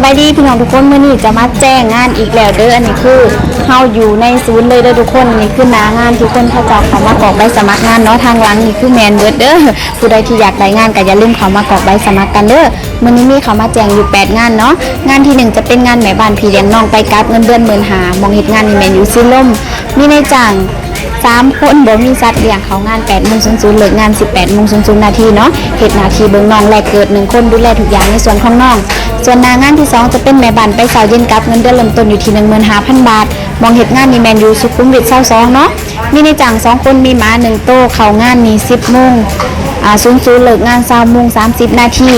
ສະບາຍດີພີ່ນ້ອງທຸກຄົນ, ມື້ນີ້ຈະມາແຈ້ງງານອີກແລ້ວເດີ. ອັນນີ້ຄືເຮົາຢູ່ໃນສູນເລີຍເດີທຸກຄົນ. ນີ້ຄືໜ້າງານທີ່ຄົນເຂົາເຈົ້າເຂົ້າມາກອກໃບສະໝັກງານເນາະ. ທາງຫຼັງນີ້ຄືແມ່ນເບິດເດີ. ຜູ້ໃດທີ່ຢາກໄດ້ງານກໍຢ່າລືມເຂົ້າມາກອກໃບສະໝັກກັນເດີ. ມື້ນີ້ມີເຂົ້າມາແຈ້ງຢູ່ແປດງານເນາະ. ງານທີໜຶ່ງຈະເປັນງານແມ່ບ້ານພີ່ລ້ຽງນ້ອງໄປກັບ ເງິນເດືອນໝື່ນຫ້າ ໝ່ອງເຮັດງານນີ້ແມ່ນຢູ່ສີລົມ. ມີນາຍຈ້າງ ສາມຄົນ ບໍ່ມີສັດລ້ຽງ ເຂົ້າງານແປດໂມງສູນສູນ ເລີກງານສິບແປດໂມງສູນສູນນາທີເນາະ. ເຮັດໜ້າທີ່ເບິ່ງນ້ອງແລກເກີດໜຶ່ງຄົນ ດູແລທຸກຢ່າງໃນສ່ວນຂອງນ້ອງ. ສ່ວນໜ້າງານທີສອງຈະເປັນແມ່ບ້ານໄປເຊົ້າເຢັນກັບ ເງິນເດືອນເລີ່ມຕົ້ນຢູ່ທີ່ໜຶ່ງໝື່ນຫ້າພັນບາດ. ໝ່ອງເຮັດງານນີ້ແມ່ນຢູ່ສຸຂຸມວິດຊາວສອງເນາະ. ມີນາຍຈ້າງສອງຄົນ ມີໝາໜຶ່ງໂຕ. ເຂົ້າງານນີ້ສິບໂມງ ອາ ສູນສູນ ເລີກງານຊາວໂມງສາມສິບນາທີ.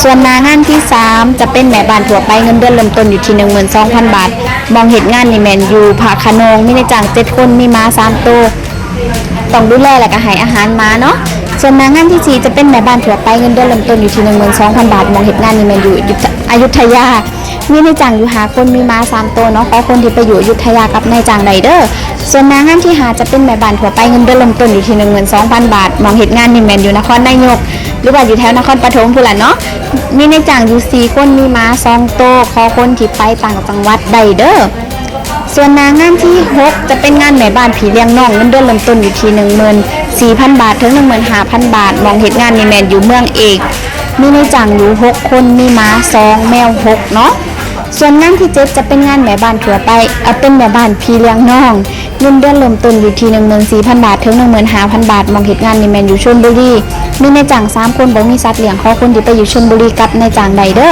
ສ່ວນໜ້າງານທີສາມຈະເປັນແມ່ບ້ານທົ່ວໄປ ເງິນເດືອນເລີ່ມຕົ້ນຢູ່ທີ່ໜຶ່ງໝື່ນສອງພັນບາດ. ໝ່ອງເຮັດງານນີ້ແມ່ນຢູ່ພະຂະນອງ. ມີນາຍຈ້າງເຈັດຄົນ ມີໝາສາມໂຕ ຕ້ອງດູແລ ແລະກະໃຫ້ອາຫານໝາເນາະ. ສ່ວນໜ້າງານທີສີ່ຈະເປັນແມ່ບ້ານທົ່ວໄປ ເງິນເດືອນເລີ່ມຕົ້ນຢູ່ທີ່ໜຶ່ງໝື່ນສອງພັນບາດ. ໝ່ອງເຮັດງານນີ້ແມ່ນຢູ່ ອາຍຸທຍາ. ມີນາຍຈ້າງຢູ່ຫ້າຄົນ ມີໝາສາມໂຕເນາະ. ຂໍຄົນທີ່ໄປຢູ່ອາຍຸທຍາກັບນາຍຈ້າງໄດ້ເດີ. ສ່ວນໜ້າງານທີຫ້າຈະເປັນແມ່ບ້ານທົ່ວໄປ ເງິນເດືອນເລີ່ມຕົ້ນຢູ່ທີ່ໜຶ່ງໝື່ນສອງພັນບາດ. ໝ່ອງເຮັດງານນີ້ແມ່ນຢູ່ນະຄອນນາຍົກ ຫຼືວ່າຢູ່ແຖວນະຄອນປະຖົມພຸ້ນລະເນາະ. ມີນາຍຈ້າງຢູ່ສີ່ຄົນ ມີໝາສອງໂຕ. ຂໍຄົນທີ່ໄປຕ່າງຈັງຫວັດໄດ້ເດີ. ສ່ວນໜ້າງານທີຫົກຈະເປັນງານແມ່ບ້ານພີ່ລ້ຽງນ້ອງ ເງິນເດືອນເລີ່ມຕົ້ນຢູ່ທີ່ໜຶ່ງໝື່ນສີ່ພັນບາດ ເຖິງໜຶ່ງໝື່ນຫ້າພັນບາດ. ໝ່ອງເຮັດງານນີ້ແມ່ນຢູ່ເມືອງເອກ. ມີນາຍຈ້າງຢູ່ຫົກຄົນ ມີໝາສອງ ແມວຫົກເນາະ. ສ່ວນງານທີເຈັດຈະເປັນງານແມ່ບ້ານທົ່ວໄປ ເອີ ເປັນແມ່ບ້ານພີ່ລ້ຽງນ້ອງ ເງິນເດືອນເລີ່ມຕົ້ນຢູ່ທີ່ໜຶ່ງໝື່ນສີ່ພັນບາດ ເຖິງໜຶ່ງໝື່ນຫ້າພັນບາດ. ໝ່ອງເຮັດງານນີ້ແມ່ນຢູ່ຊົນບູລີ. ມີນາຍຈ້າງສາມຄົນ ບໍ່ມີສັດລ້ຽງ. ຂໍຄົນທີ່ໄປຢູ່ຊົນບູລີກັບນາຍຈ້າງໄດ້ເດີ.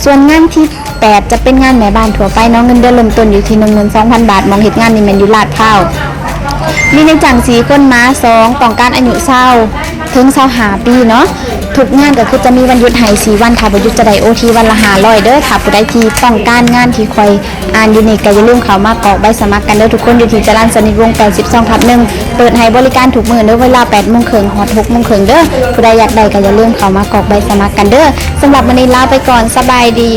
ສ່ວນງານທີແປດຈະເປັນງານແມ່ບ້ານທົ່ວໄປເນາະ ເງິນເດືອນເລີ່ມຕົ້ນຢູ່ທີ່ໜຶ່ງໝື່ນສອງພັນບາດ. ໝ່ອງເຮັດງານນີ້ແມ່ນຢູ່ລາດພ້າວ. ມີນາຍຈ້າງສີ່ຄົນ ໝາສອງ ຕ້ອງການອາຍຸຊາວ ເຖິງຊາວຫ້າປີເນາະ. ທຸກງານກໍຄືຈະມີວັນຢຸດໃຫ້ສີ່ວັນ ຖ້າບໍ່ຢຸດຈະໄດ້ໂອທີວັນລະຫ້າຮ້ອຍເດີ. ຖ້າຜູ້ໃດທີ່ຕ້ອງການງານທີ່ຂ້ອຍອ່ານຢູ່ນີ້ ກໍຢ່າລືມເຂົ້າມາກອກໃບສະໝັກກັນເດີທຸກຄົນ. ຢູ່ທີ່ຈະລານສະນິດວົງ ແປດສິບສອງທັບໜຶ່ງ ເປີດໃຫ້ບໍລິການທຸກມື້ເດີ ເວລາແປດໂມງເຄິ່ງຮອດຫົກໂມງເຄິ່ງເດີ. ຜູ້ໃດຢາກໄດ້ກໍຢ່າລືມເຂົ້າມາກອກໃບສະໝັກກັນເດີ. ສຳລັບມື້ນີ້ລາໄປກ່ອນ ສະບາຍດີ.